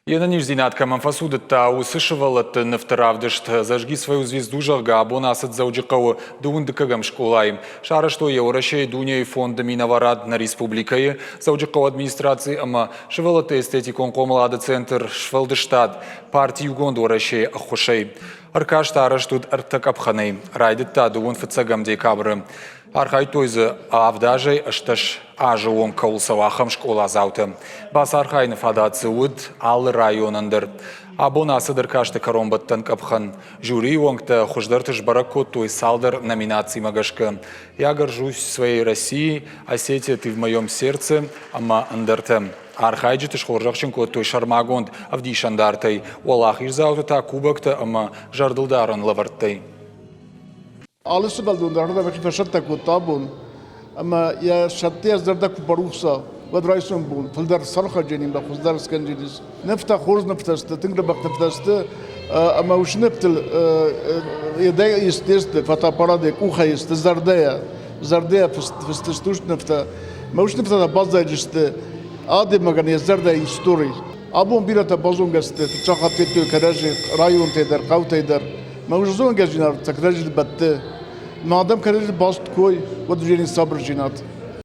Йе нӕниздзинад кӕмӕн фӕцудыдта, уыцы сывӕллӕтты нывты равдыст «Зажги свою звезду», зӕгъгӕ, абон ацыд Дзӕуджыхъӕуы дыууын дыккӕгӕм скъолайы. Сарӕзтой йӕ Уӕрӕсейы дунейы фонды минӕварад нӕ республикӕйы, Дзӕуджыхъӕуы администраци ӕмӕ сывӕллӕтты эстетикон хъомылады центр «Сфӕлдыстад» парти «Иугонд Уӕрӕсе» ӕххуысӕй. Ӕркаст арӕзт уыд ӕртӕ къӕпхӕнӕй. Райдыдта дыууын фыццӕгӕм декабры. Архайдтой дзы авд азӕй 18 азы онг кӕуыл цӕуы, ахӕм скъоладзаутӕ. Бацархайыны фадат дзы уыд алы районӕн дӕр. Абон ацыд ӕркасты кӕронбӕттӕн къӕпхӕн. Жюрийы уӕнгтӕ хуыздӕрты сбӕрӕг кодтой цалдӕр номинацимӕ гӕсгӕ. «Я горжусь своей Россией», «Осетия, ты в моем сердце» ӕмӕ ӕндӕртӕ. Архайджыты схорзӕхджын кодтой сӕрмагонд ӕвдисӕндартӕй, уӕлахиздзауты та кубоктӕ ӕмӕ зӕрдылдарӕн лӕвӕрттӕй. Алы сывӕллон дӕр ӕрдӕбӕхи фӕсӕттӕ кодта абон, ӕмӕ йӕ сӕтты йӕ зӕрдӕ куы барухса, уӕд райсом бон фылдӕр сӕрхӕдженимӕ хуыздӕр скӕнджынис. Нывтӕ хорз нывтӕ сты, тынг дзӕбӕх нывтӕ сты, ӕмӕ уыцы нывтыл едӕй ист не сты, фотоаппаратӕй къухӕй сты, зӕрдӕйӕ, зӕрдӕйӕ фыст сты уыцы нывтӕ. Ӕмӕ уыцы нывтӕ та баззадысты адӕймагӕн йӕ зӕрдӕйы истори. Абон бирӕтӕ базонгӕ сты, фыццаг хатт федтой кӕрӕдзи районтӕй дӕр, хъӕутӕй дӕр. Мӕ зонгӕдзинад кӕрӕдзийыл бӕтты. Мӕ адӕм кӕрӕдзийыл баст кой, уӕд уыдзӕни сабырдзинад.